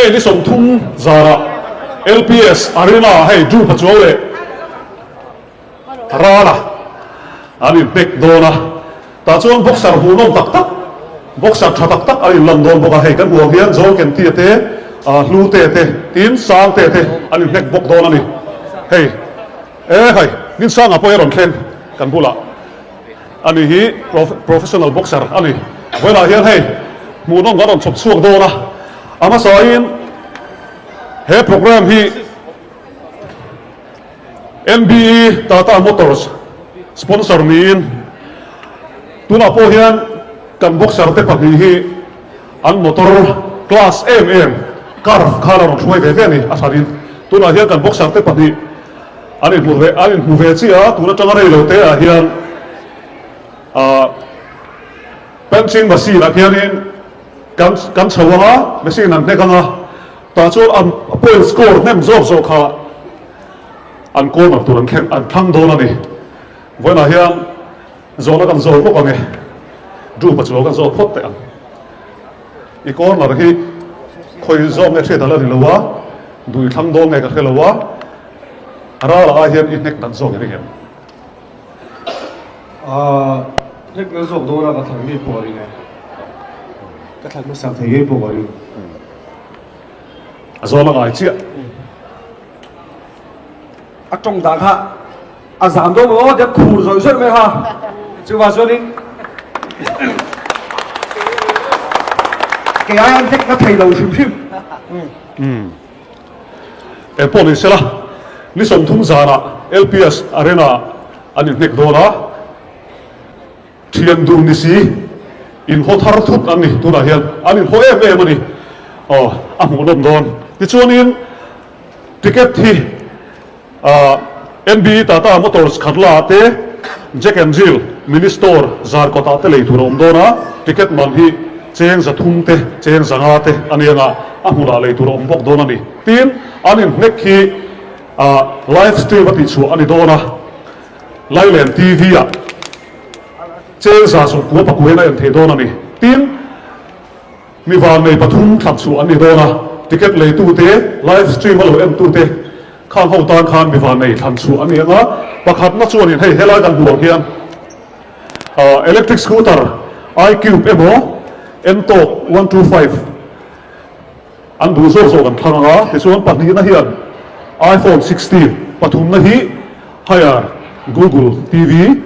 May ni 30 zarah LPS Arena hei Drew Pachuau leh Rala an inhnek dawn a, tah chuan boxer hmuhnawm tak tak, boxer tha tak tak an inlan dawn bawk a, hei kan hmuh ang hian Joel Kentia te, Hlute te, tin Sangte te an inhnek bawk dawn a ni. Hei e hei Hminsanga pawh hi a rawn thleng kan bulah a ni hi professional boxer a ni. Vawiinah hian hei hmuhnawm kan rawn chhawp chhuak dawn a, a hmasain he programme hi MBE Tata Motors sponsor niin tunah pawh hian kan boxer te pahnih hi an motor class em em car khan a rawn hruai ve ve a ni a hranin tunah hian kan boxer te pahnih an inhmu ve an inhmu ve chiah a tun atanga rei lo te ah hian ah punching machine ah khianin kan kan chho anga machine an hnek anga Tah chuan an point score hnem zawk zawk kha an corner tur an thleng an thlang dawn a ni. Vawiinah hian zawhna kan zawh bawk ang e. Drew Pachuau kan zawh phawt teh ang. I corner hi khawi zawk nge hriat a la ni lo a, duh i thlang dawn nge ka hre lo a, rala ai hian i hnek dan zawk i ring em? Aaa hnek na zawk dawn a ka thlang ngei pawh a ring e. Ka thlan hmasak thei ngei pawh ka ring. A zawn a ngai chiah. A tawng dan kha a zam dawn maw tia khur zawih zawih mai kha. Chuvang chuanin kei aia hnek na thei lo hrim hrim. Eng pawh ni sela, ni 30 zanah LPS Arena an inhnek dawn a. Thian dun ni si, inhaw thar thut an ni tunah hian an inhaw em em a ni. Aw, a hmuhnawm dawn. Tichuanin ticket hi NB Tata Motors Khatla te, Jack and Jill Mini Store Zarkawtah te lei tur a awm dawn a, ticket man hi cheng 300 te, cheng 500 te a ni anga a hmunah lei tur a awm bawk dawn a ni. Tin, an inhnek hi live stream a tihchhuah a ni dawn a, Lailen TV ah cheng 190 pakuain a en thei dawn a ni. Tin, mi vannei pathum thlak chhuah an ni dawn a, ticket leitute, live stream a lo entute khang ho tan khan mi vannei thlan chhuah an ni ang a, pakhatna chuanin hei helai kan hmuh ang hian electric scooter iCube emaw Ntorq 125 An duh zawk zawk an thlang ang a, tichuan pahnihna hian iPhone 16, pathumna hi Haier Google TV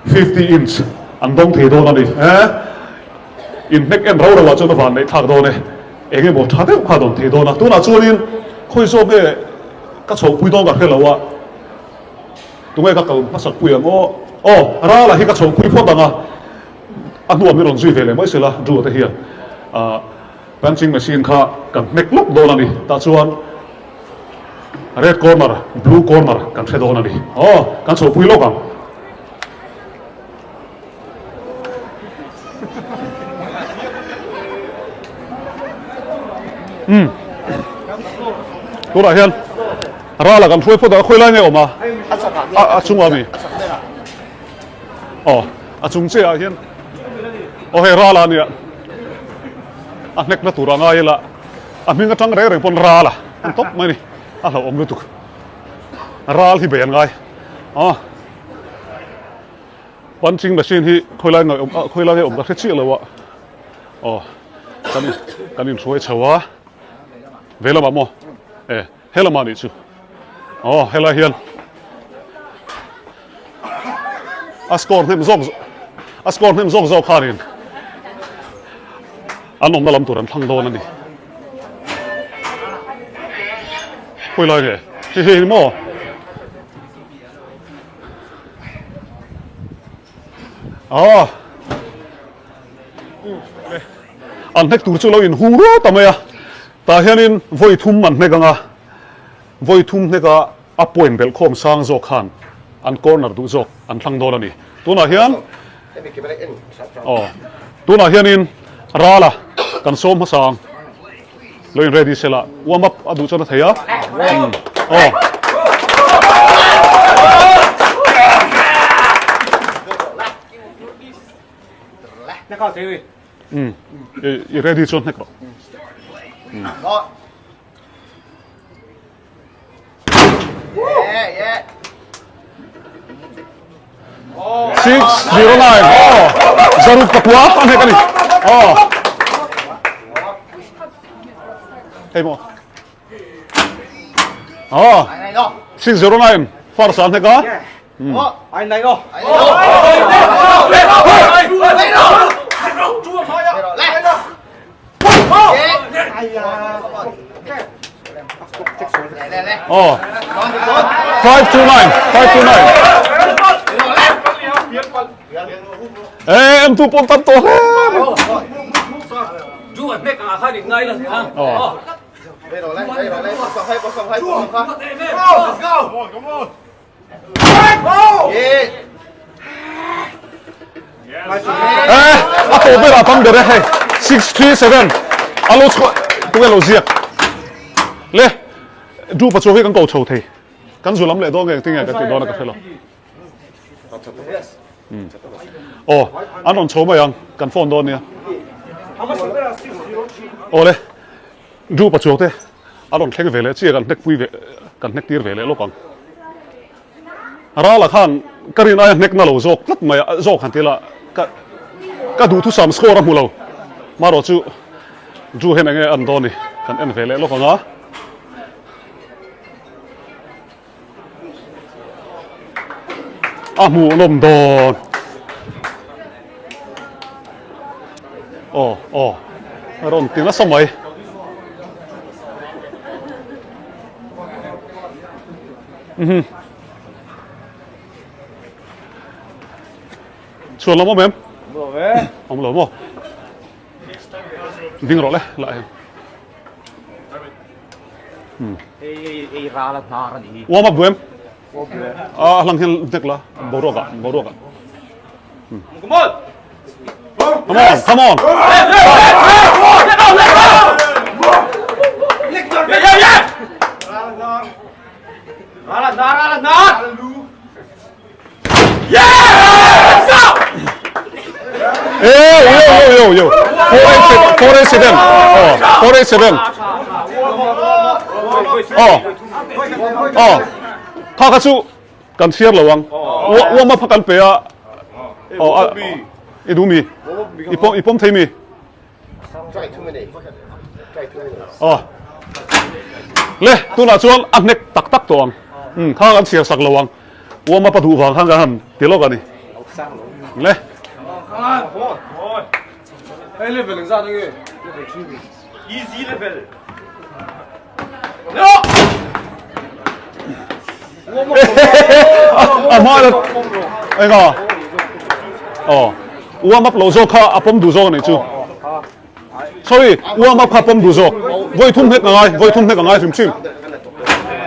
50 inch an dawng thei dawn a ni. He inhnek en rau rauah chuan a van neih thlak dawn e, eng emaw tha deuh kha a dawn thei dawn a. Tunah chuanin khawi zawk nge ka chhohpui dawn ka hre lo a, tunge ka kal hmasak pui ang aw? Aw, Rala hi ka chhohpui phawt ang a, a hnuah min rawn zui ve leh mai sela Drew-a te hian. Punching machine kha kan hnek lawk dawn a ni. Tah chuan red corner, blue corner kan hre dawn a ni. Aw, kan chhohpui lawk ang. Umm. Tunah hian rala kan hruai phawt a, khawi lai nge awm a? A chungah a mi? Aw, a chung chiah ah hian aw hei ral a nia a hnek na tur a ngai ila a hming atang reng reng pawn ral a an tawp mai a ni a hlauhawm lutuk ral hi bei an ngai aw punching machine hi khawi lai nge awm khawi lai nge awm ka hre chiah lo a aw kan kan inhruai chho a ve lamah maw e He lamah nih chu aw helai hian a score hnem zawk a score hnem zawk zawk khanin an awmna lam tur an thlang dawn a ni. Khawi lai nge? Hei hei ni maw? Aw an hnek tur chu lo inhung rual ta mai a. Tah hianin vawi thum an hnek ang a, vawi thum hneka a point belh khawm sang zawk khan an corner duh zawk an thlang dawn a ni. Tunah hian aw tunah hianin Rala kan sawm hmasa ang. Lo in ready sela warm up a duh chuan a thei a. Aw. I ready chuan hnek rawh. 609 oh zaruk pakua an hek ani oh hei maw oh 609 first an hek a Oh. 529, 529. Eh, em tu pon tan to hle. Oh. Eh, a tawh berah tam ber e hei 637 a lo chhuah tunge lo ziak le du pachuak hi kan ko chho thei kan zu lam leh dawn nge tinge kan tih dawn a ka hre lo aw an rawn chho mai ang kan phone dawn nia aw le du pachuak te A rawn thleng ve leh chiah kan hnek pui ve kan hnek tir ve leh lawk ang. Rala khan ka rin aia hnek na lo zawk tlat mai a zawk han ti la ka ka duhthusam score a hmu lo. Marawh chu Drew hian enge an dawn ni kan en ve leh lawk ang a. A hmuh lawm dawn. Aw aw a rawn ti nasa mai. Mhm. Chhuan lam awm em? Awm lo ve. Awm lo maw? Ding rawh le lah hian. Ei ral a hnar a nih hi. Warm up duh em? A hlang hian hnek la boruak ah boruak ah. Come on. Come on, come on. Ral a hnar, ral a hnar. Yo yo yo yo. 487 487. Oh, 487. Oh. Oh. Kha kha chu kan chhiar lo ang. Warm up kan pe a. Oh, i du mi. I pom i pom thei mi. Oh. Le, tunah chuan a hnek tak tak tawh ang. Hmm, kha kan chhiar sak lo ang. Warm up a duh vang khan kan han ti lawk a ni. Le. Hei level engzat ange? Level 3. Easy level. A hma la enga. Oh. Warm up lo zawk kha a pawm duh zawk a nih chu. Sorry, warm up kha pawm duh zawk. Vawi thum hnek a ngai, vawi thum hnek a ngai hrim hrim.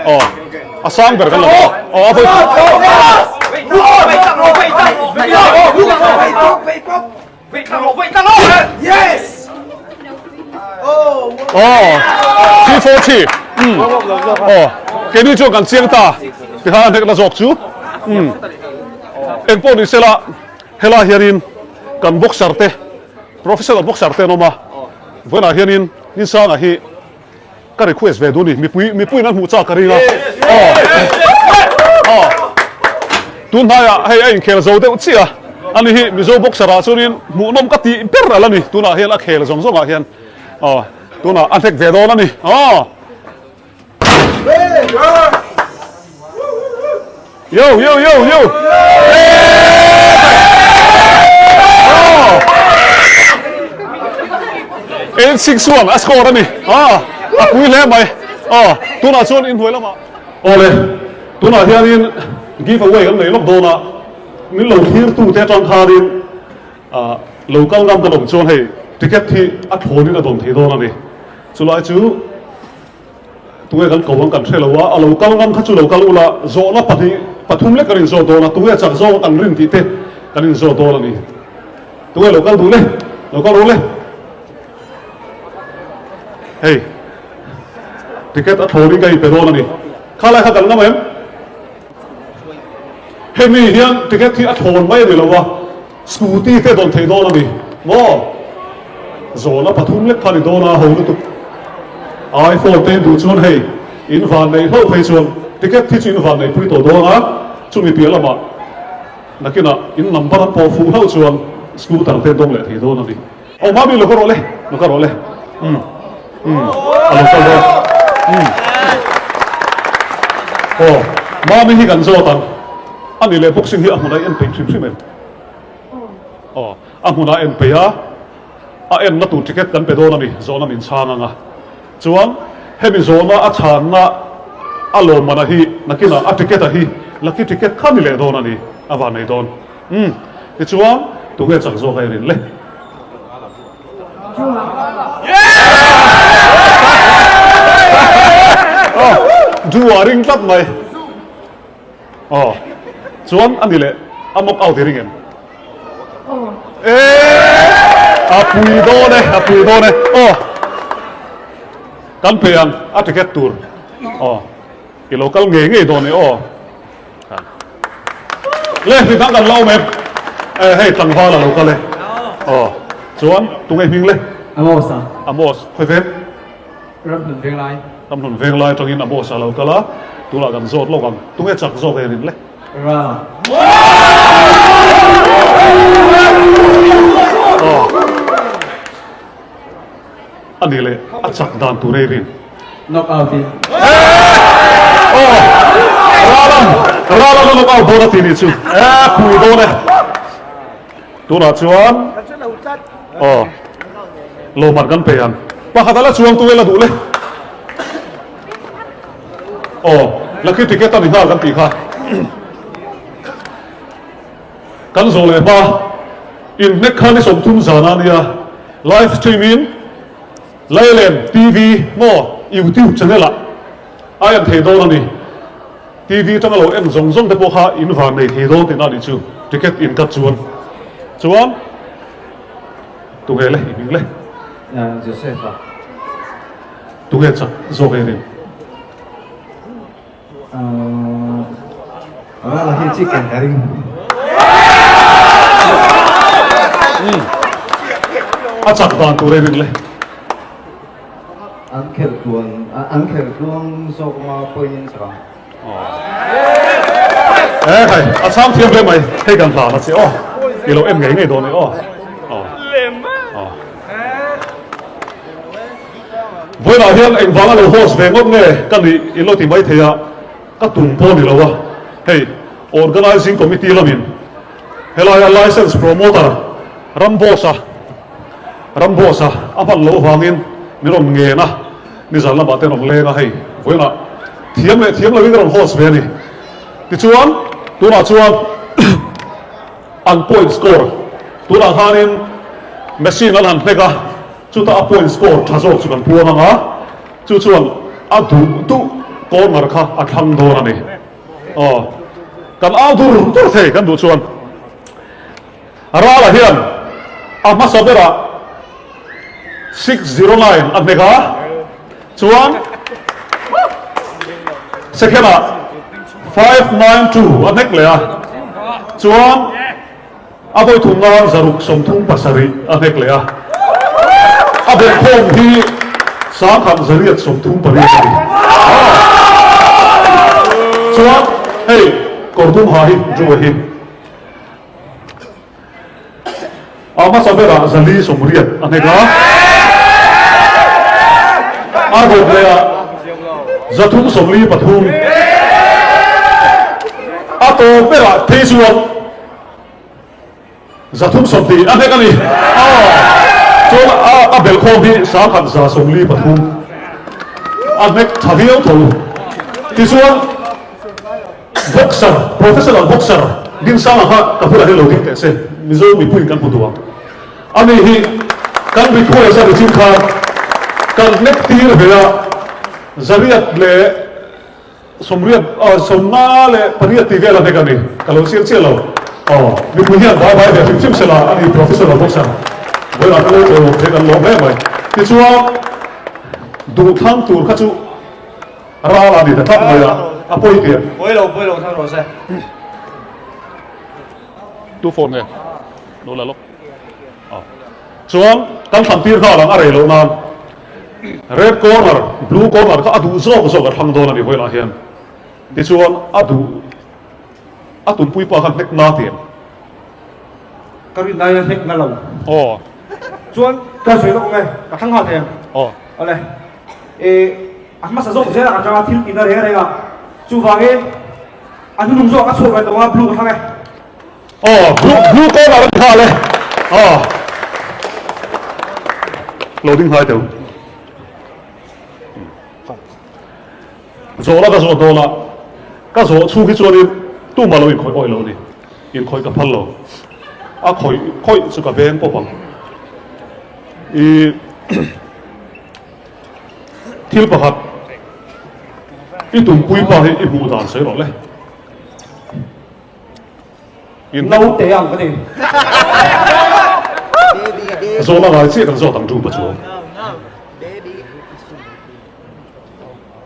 Aw, a sang ber kan la bawk a. Aw, a vawi thum. Aw, 340. Um. Aw, keini chuan kan chiang ta. Tikhan a hnek na zawk chu. Um. Engpawh ni sela, helai hianin kan boxer te Professional boxer te an awm a, vawiinah hianin Ninsanga hi ka request ve duh a ni, mipui mipuiin an hmuh chak ka ring a, aw aw tun hnaiah hei a inkhel zo deuh chiah a, ani hi Mizo boxer ah chuanin hmuhnawm ka tih ber a la ni, tunah hian a khel zawng zawngah hian aw tunah a hnek ve dawn a ni, aw. Yo yo yo yo. Oh. 861 a score ani. Ah, a pui hle mai. Ah, tunah chuan inhnuai lamah. Awle, tunah hianin give away kan nei lawk dawn a. Min lo thlir tu te atang khanin ah lo kal ngam kan awm chuan hei ticket hi a thlawnin a dawn thei dawn ani. Chulai chu Tunge kan ko ang kan hre lo a, a lo kal ngam kha chu lo kal ula, zawhna pahnih, pathum lek kan inzawt dawn a, tunge chak zawk a kan rin tih te kan inzawt dawn a ni. Tunge lo kal duh le? Lo kal rawh le. Hei, ticket a thlawrin ka inpe dawn a ni. Kha lai kha kan ngam em? Hemi hian ticket hi a thlawn mai a ni lo a, scooty te dawn thei dawn a ni maw? Zawhna pathum lek kha a ni dawn a, ho lutuk. iPhone te in duh chuan hei in van neih hlauh phei chuan ticket hi chu in van neih pui tawh dawn a, chumi piah lamah nakinah in number an pawh fuh hlauh chuan scooter te an dawng leh thei dawn a ni. Aw mami lo ka rawh le, lo ka rawh le. Umm umm a lo kal dawn. Umm aw mami hi kan zawt ang. A ni leh boxing hi a hmunah i en peih hrim hrim em? Aw a hmunah en peih a, a enna tur ticket kan pe dawn a ni, zawhna min chhang ang a. Chuan hemi zawhna a chhanna a lawmman a hi nakinah a ticket a hi lucky ticket kha ni leh dawn a ni, a van nei dawn. Umm tichuan tunge chak zawk a i rin le? Aw Drew a ring tlat mai. Aw chuan a ni leh a knock out i ring em? Eee a pui dawn e a pui dawn e aw kan pe ang a ticket tur aw i lo kal ngei ngei dawn e aw. Le mi dang kan la awm em? Eh hei tlangval a lo kal e. Aw chuan tunge hming le? Amos a. Amos khawi veng? Ramhlun Venglai. Ramhlun Venglai atangin Amos a lo kal a, tunah kan zawt lawk ang. Tunge chak zawk e rin le? Rala. Aw a ni le a chak dan tur ei rin. Knock out in. Aw Ralan Ralan a knock out dawn a ti nih chu e pui dawn e. Tunah chuan aw lawmman kan pe ang. Pakhat a la chuang tu e la duh le. Aw lucky ticket a ni nghal kan tih kha. Kan zawh leh hma inhnek kha ni 30 zan a nia live stream in Lailen TV maw YouTube channel ah a en thei dawn a ni. TV atanga lo en zawng zawng te pawh kha in van nei thei dawn tihna a nih chu ticket in cut chuan. Chuan tunge le i hming le? Joseph a. Tunge chak zawk e rin? Rala hi chicken ka ring. A chak dan tur e rin le. An khelh tluan an khelh tluang zawk anga pawhin chak ang. Eh hai a chhang thiam hle mai hei kan hlan a che aw i lo en ngei ngei dawn e aw. Aw. Vawiinah hian engvanga lo host ve ngawt nge ka nih in lo ti mai thei a, ka tum pawh a ni lo a, hei Organising Committee lamin helaia Licence Promoter Ramboss-a Ramboss-a a hman loh avangin min rawn ngen a, nizan lamah te an rawn leng a, hei vawiinah thiam leh thiam loin ka rawn host ve a ni. Tichuan tunah chuan an point score tunah khanin machine an han hnek a, Chutah a point score tha zawk chu kan puang ang a, chu chuan a duh duh corner kha a thlang dawn a ni. Aw, kan au dur dur thei kan duh chuan. Rala hian a hmasa berah 609 a hnek a, chuan second ah 592 a hnek leh a, chuan A vawi thum nan 637 a hnek leh a, a belhkhawm hi 1138 a ni. Chuan hei kawr dum ha hi Drew a hi a hmasa berah 480 a hnek a, a dawt leh ah 343, a tawp berah phei chuan 320 a hnek a ni. Aw chuan a a belhkhawm hi 1143 a hnek tha viau tho. Tichuan boxer, professional boxer Dinsanga kha ka bulah hian lo ding teh se, Mizo mipuiin kan hmu duh ang. Ani hi kan request a ni chin khan kan hnek tir ve a, zariat leh Sawmriat, aw 58 tih vel a hnek a ni, ka lo chiang chiah lo. Aw, mipui hian vai vai ve hrim hrim sela a ni Professor Boxer. Vawilah ka lo chawi awm thei kan lawm hle mai. Tichuan, duhthlang tur kha chu ral a ni ta tlat mai a, a pawi teh. Pawi lo, pawi lo thlang rawh se. Tu phone nge? Lo la lawk. Aw, chuan kan thlan tir nghal ang a rei loh nan. Red corner, blue corner kha a duh zawk zawk a thlang dawn a ni vawilah hian. Tichuan a duh a tumpui pa kha hnek na ti em? Ka rin lai a hnek na lo. Aw. Chuan ka sawi lawk ang e, ka thlang nghal thei ang. Aw. Awle. E a hmasa zawk zel a ka tanga thil tina reng reng a. Chuvangin a hnunung zawk a chhuak ve tawh ang a blue ka thlang e. Aw, blue blue corner a ni nghal e. Aw. Lo ding hnai teu. Zawhna ka zawh dawn a, ka zawh chhung hi chuanin tumah lo inkhawih awih lo a ni. Inkhawih ka phal lo. A khawih khawih chu ka veng pawp ang. I thil pakhat i tumpui pa hi i hmuh dan sawi rawh le. Naute ang ka ti. Zawhna ngai chiah kan zawt ang chu pa chuan.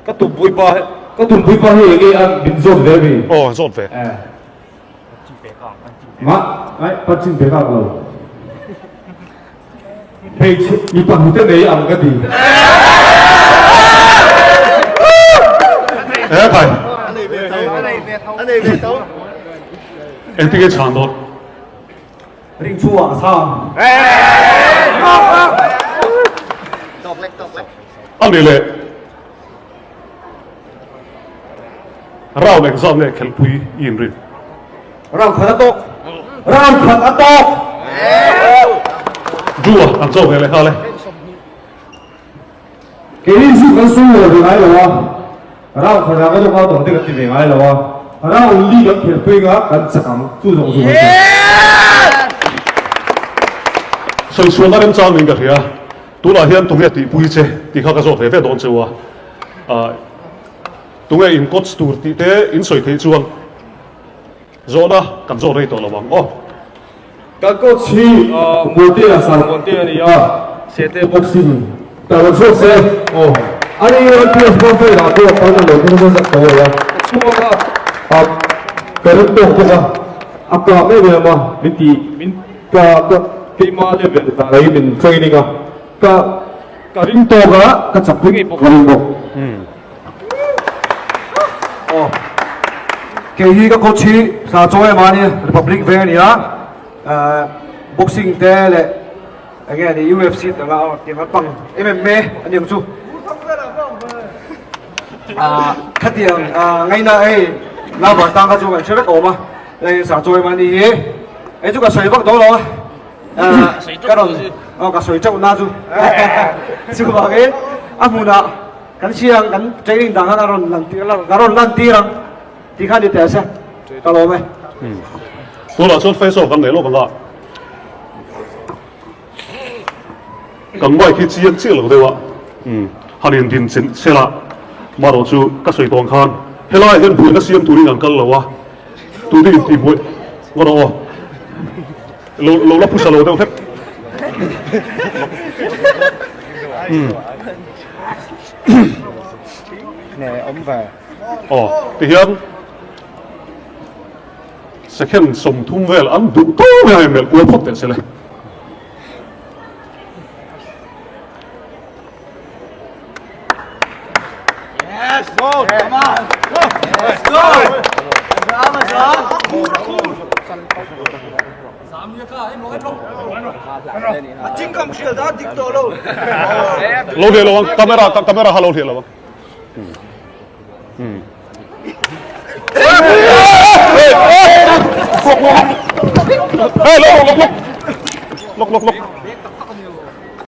Ka tumpui pa ka tumpui pa hi enge an min zawt ve mi? Aw zawt ve. Ma ai pa chin pe kak lo. Hmeichhe mipa hnute nei ang ka ti. He khai. Engtin nge chhan dawn? Ring chu ah chhan. A ni leh. Round engzat nge khelhpui i inrin? Round khat a tawk. Round khat a tawk. Drew a an cho ve leh nghal e. Keini chu kan sawi lo ve ngai lo a, round khat ah ka dawk a tawng te kan ti ve ngai lo a, round li kan khelhpui nga kan chak ang chu zawng chu kan ti. Sawichhuahna remchang niin ka hria. Tunah hian tunge tihpui che tih kha ka zawt ve ve dawn cheu a, tunge in coach tur tih te in sawi theih chuan zawhna kan zawt rei tawh lo ang aw. Kan coach hi Muantea Sir Muantea a ni a, Sete boxing ta lo chhuak se aw. A ni an PS profile ah pawh kan lo thil nasa zak tawh a, ka chhuak a, ka ring tawk bawk a, a kap em em a, min ti min Ka ka keimah level dan ah min training a, ka ka ring tawk a, ka chak pui ngei bawk ka ring bawk. Aw kei hi ka coach hi Sa Chaw em a ni Republic veng a ni a, boxing te leh enge a ni UFC te anga tiang an pang MMA a ni ang chu. Khatiang ngaina hei Lava tang kha chu kan hre vek awm a, hei Sa Chaw em a ni hi. Hei chu ka sawi vak dawn lo a, ka rawn aw ka sawi teuh na chu chuvangin a hmunah kan siang kan training dang khan a rawn lan tir ka rawn lan tir ang tih khan ni teh se ka lawm e. Tunah chuan face off kan nei lawk ang a, kan mic hi chiang chiah lo deuh a, han indin chin sela marawh chu ka sawi tawng khan helaiah hian buaina siam turin an kal lo a, Tute in tih buai ngawt aw. Lo lo la phusa lo deuh hlek. Nè awm ve. Aw tihian second 30 vel an duh tawp mai a melh kual phawt teh sele. Yes, go, come on. Let's go. Lo hliah lo ang, camera camera kha lo hliah lo ang. Hey, lok lok lok lok lok lok.